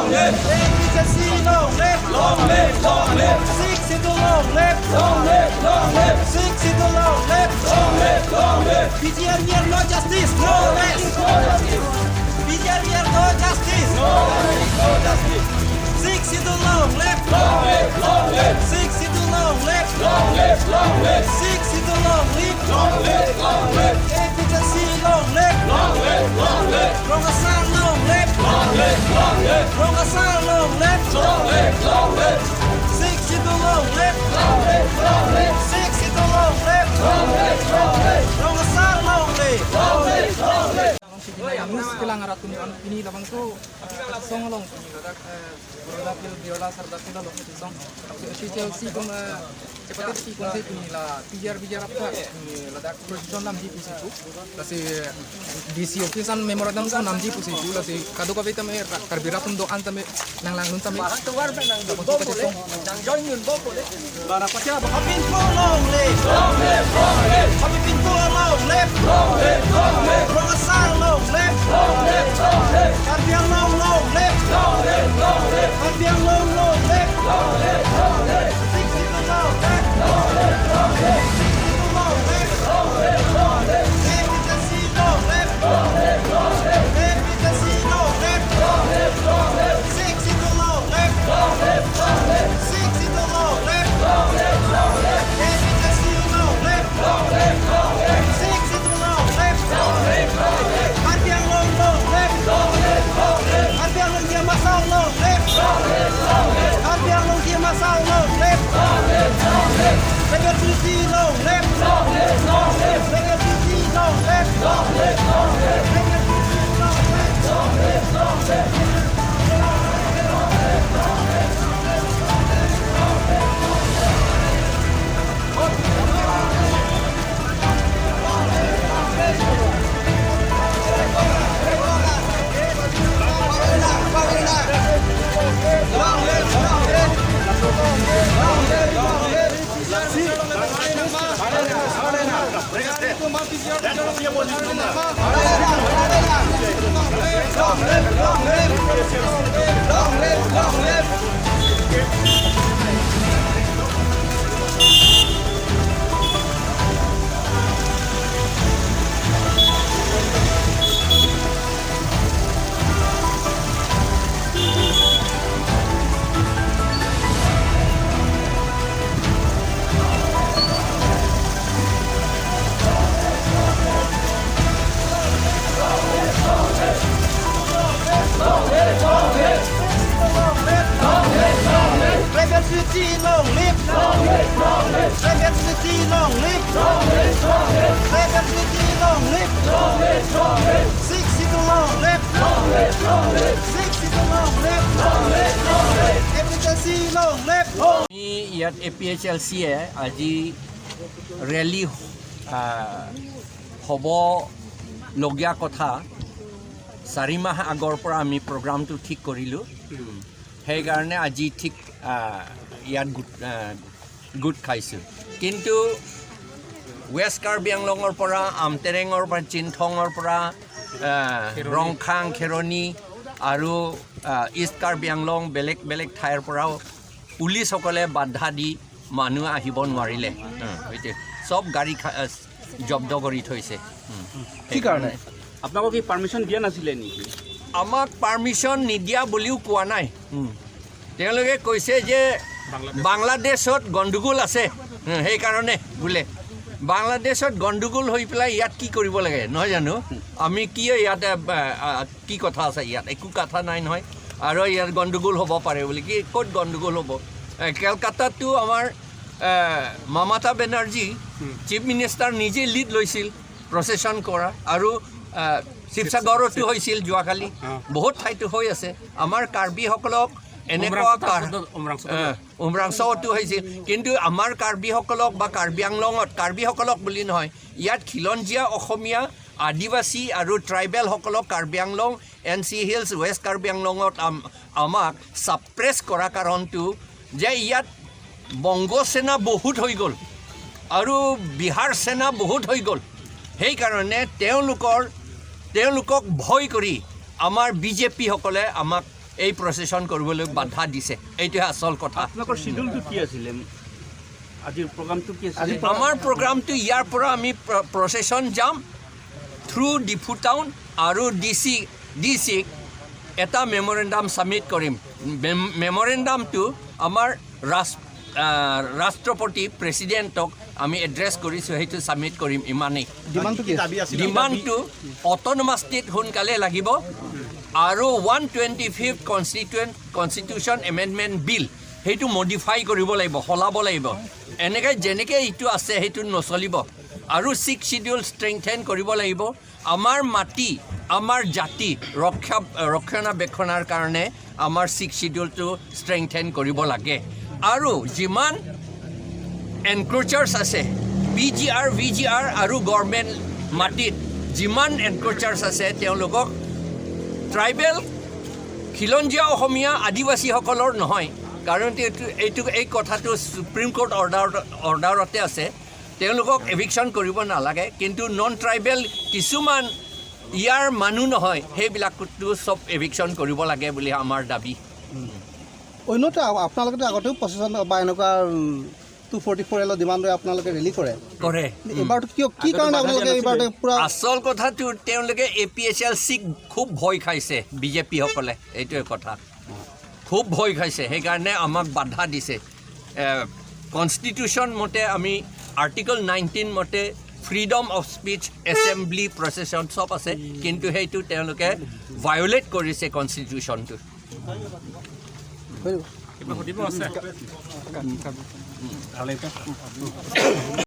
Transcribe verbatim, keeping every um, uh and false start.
Live! A P H L C long live! Long live! Long live! Sixth Schedule long live! Long live! Long live! Sixth Schedule long live! Long live! Long live! P G R Miar no justice! No justice! No justice! P G R Miar no justice! No justice! No justice! Sixth Schedule long live! Long live! Long live! Sixth Schedule long live! Long live! Long live! Sixth Schedule long live! Long live! Long live! A P H L C long live! Long live! Long live! Rong Asar long live! Long live! Long live! Rong Asar long live! Long live! Long live! Sixth Schedule long live! Long live! Long live! Sixth Schedule long live! Long live! Long live! Rong Asar long live! Long live! Long live! News kelang arat tumi an pini labangso, eh, song along tumi ladak, eh, Baroda Field, Baroda Sarda Field along song. Lapusi A P H L C atum, eh, chepate ti konsei tumi la P G R, P G R apta tumi ladak procession namji pusi pu. Lasi D C office an memorandum so namji pusi pu. Lasi kadokave tame Karbi rat atum do-an tame nanglang dun tame. Hapinpur long live! Long live! Long live! Hapinpur long live! Long live! Long live! Rong Asar long live! Long live! Long live! Karbi Anglong long live! Long live! Long live! Karbi Anglong long live! Long live! Long live! Sixth Schedule long live! Long live! Long live! Sixth Schedule long live! Long live! Long live! A P H L C long live! A P H L C long live! Long live! Long live! Sixth Schedule long live! Long live! Long live! Sixth Schedule long live! Long live! Long live! A P H L C long live! Long live! Long live! Sixth Schedule long live! Long live! Long live! Karbi Anglong long live! Long live! Long live! Karbi Anglong Diama Hasao long live! Long live! Long live! Karbi Anglong Diama Hasao long live! Long live! Long live! Rebel Unity long live! Long live! Long live! Rebel Unity long live! Long live! Long live! Rebel Unity long live! Long live! Long live! Rebel Unity long live! Long live! Long live! Rebel Unity long live! Long live! Long live! Rebel Unity long live! Long live! Long live! Sixth Schedule long live! Long live! Long live! Sixth Schedule long live! Long live! Long live! A P H L C long live! আমি ইয়াত A P H L চিয়ে আজি ৰেলী, আহ, হ'বলগীয়া কথা চাৰি মাহ আগৰ পৰা আমি প্ৰগ্ৰামটো ঠিক কৰিলোঁ। সেইকাৰণে আজি ঠিক, আহ, ইয়াত গোট, আহ, গোট খাইছোঁ। কিন্তু ৱেষ্ট কাৰ্বি আংলঙৰ পৰা, আমটেৰেঙৰ পৰা, চিনথঙৰ পৰা, আহ, খেৰণি। ৰংখাং, খেৰণি আৰু, আহ, ইষ্ট কাৰ্বি আংলং বেলেগ বেলেগ ঠাইৰ পৰাও পুলিচসকলে বাধা দি মানুহ আহিব নোৱাৰিলে। উম, এতিয়া চব গাড়ী খা-, আহ, জব্দ কৰি থৈছে। উম, কি কাৰণে? সেইকাৰণে। আপোনালোকক কি পাৰ্মিশ্যন দিয়া নাছিলে নেকি? আমাক পাৰ্মিশ্যন নিদিয়া বুলিও কোৱা নাই। উম। তেওঁলোকে কৈছে যে বাংলাদেশ। বাংলাদেশত গণ্ডগোল আছে, উম, সেইকাৰণে বোলে। বাংলাদেশত গণ্ডগোল হৈ পেলাই ইয়াত কি কৰিব লাগে, নহয় জানো? আমি কিয় ইয়াতে, আ, আ, কি কথা আছে ইয়াত? একো কথা নাই নহয়। আৰু ইয়াত গণ্ডগোল হ'ব পাৰে বুলি। কি, ক'ত গণ্ডগোল হ'ব? এ, কেলকাতাততো আমাৰ, এ, মমতা বেনাৰ্জী, হুম। চিফ মিনিষ্টাৰ নিজে লিড লৈছিল প্ৰচেছন কৰা। আৰু, এ, শিৱসাগৰত শিৱসাগৰতো হৈছিল যোৱাকালি। অ। বহুত ঠাইতো হৈ আছে। আমাৰ কাৰ্বিসকলক এনেকুৱা উমৰাংচুত কাৰ-, আচলতে উমৰাংচুত এ, উমৰাংচুতো হৈছিল। কিন্তু আমাৰ কাৰ্বিসকলক বা কাৰ্বি আংলঙত, কাৰ্বিসকলক বুলি নহয়, ইয়াত খিলঞ্জীয়া অসমীয়া, আদিবাসী আৰু ট্ৰাইবেলসকলক Karbi Anglong, N C hills, west Karbi আংলঙত আম-, আমাক ছাপ্ৰেছ কৰা কাৰণটো যে ইয়াত বংগ সেনা বহুত হৈ গ'ল আৰু বিহাৰ সেনা বহুত হৈ গ'ল। সেইকাৰণে তেওঁলোকৰ, তেওঁলোকক ভয় কৰি আমাৰ বি জে পিসকলে আমাক এই প্ৰচেছন কৰিবলৈ বাধা দিছে। এইটোহে আচল কথা। আপোনালোকৰ শ্বিডিউলটো কি আছিলে? আজিৰ প্ৰগ্ৰামটো কি আছিলে? আমাৰ প্ৰগ্ৰামটো ইয়াৰ পৰা আমি প্ৰ- প্ৰচেছন যাম থ্ৰু ডিফু টাউন আৰু ডি চি ডি চিক এটা মেমৰেণ্ডাম ছাবমিট কৰিম। মেম- মেমৰেণ্ডামটো আমাৰ ৰাজ আহ, ৰাষ্ট্ৰপতি প্ৰেচিডেণ্টক আমি এড্ৰেছ কৰিছোঁ, সেইটো ছাবমিট কৰিম। ইমানেই। ডিমাণ্ডটো কি আছে? ডিমাণ্ডটো অট'নমাছ ষ্টেট সোনকালে লাগিব আৰু one twenty fifth constituent constitution amendment bill সেইটো মডিফাই কৰিব লাগিব, সলাব লাগিব। এনেকৈ যেনেকৈ এইটো আছে সেইটো নচলিব। আৰু ছিক্স শ্বিডিউল ষ্ট্ৰেংথেন কৰিব লাগিব। আমাৰ মাটি, আমাৰ জাতি ৰক্ষা ৰক্ষণাবেক্ষণৰ কাৰণে আমাৰ ছিক্স শ্বিডিউলটো ষ্ট্ৰেংথেন কৰিব লাগে। আৰু যিমান এনক্ৰ'চাৰ্ছ আছে, পি জি আৰ, ভি জি আৰ আৰু গভৰ্ণমেণ্ট মাটিত যিমান এনক্ৰ'চাৰ্ছ আছে, তেওঁলোকক ট্ৰাইবেল খিলঞ্জীয়া অসমীয়া আদিবাসীসকলৰ নহয়। কাৰণ এইটো এইটো এই কথাটো ছুপ্ৰিম কোৰ্ট অৰ্ডাৰ অৰ্ডাৰতে আছে। তেওঁলোকক এভিকশ্যন কৰিব নালাগে, কিন্তু নন ট্ৰাইবেল কিছুমান ইয়াৰ মানুহ নহয়, সেইবিলাকতো চব এভিকশ্যন কৰিব লাগে বুলি আমাৰ দাবী। অন্যতে আ- আপোনালোকেতো আগতেও প্ৰচেছন বা এনেকুৱা টু ফৰ্টি ফ'ৰ এলৰ ডিমাণ্ডে আপোনালোকে ৰেলী কৰে। কৰে। এইবাৰতো কিয়, কি কাৰণে আপোনালোকে এইবাৰতো পূৰা আচল কথাটো তেওঁলোকে এ পি এইচ এল চিক খুব ভয় খাইছে বিজেপিসকলে, এইটোৱে কথা। খুব ভয় খাইছে, সেইকাৰণে আমাক বাধা দিছে। কনষ্টিটিউশ্যন মতে আমি আৰ্টিকল নাইনটিন মতে ফ্ৰীডম অফ স্পীচ, এছেম্বলি, প্ৰচেছন চব আছে, কিন্তু সেইটো তেওঁলোকে ভায়'লেট কৰিছে কনষ্টিটিউশ্যনটো। হৈ যাব। কিবা সুধিব আছে?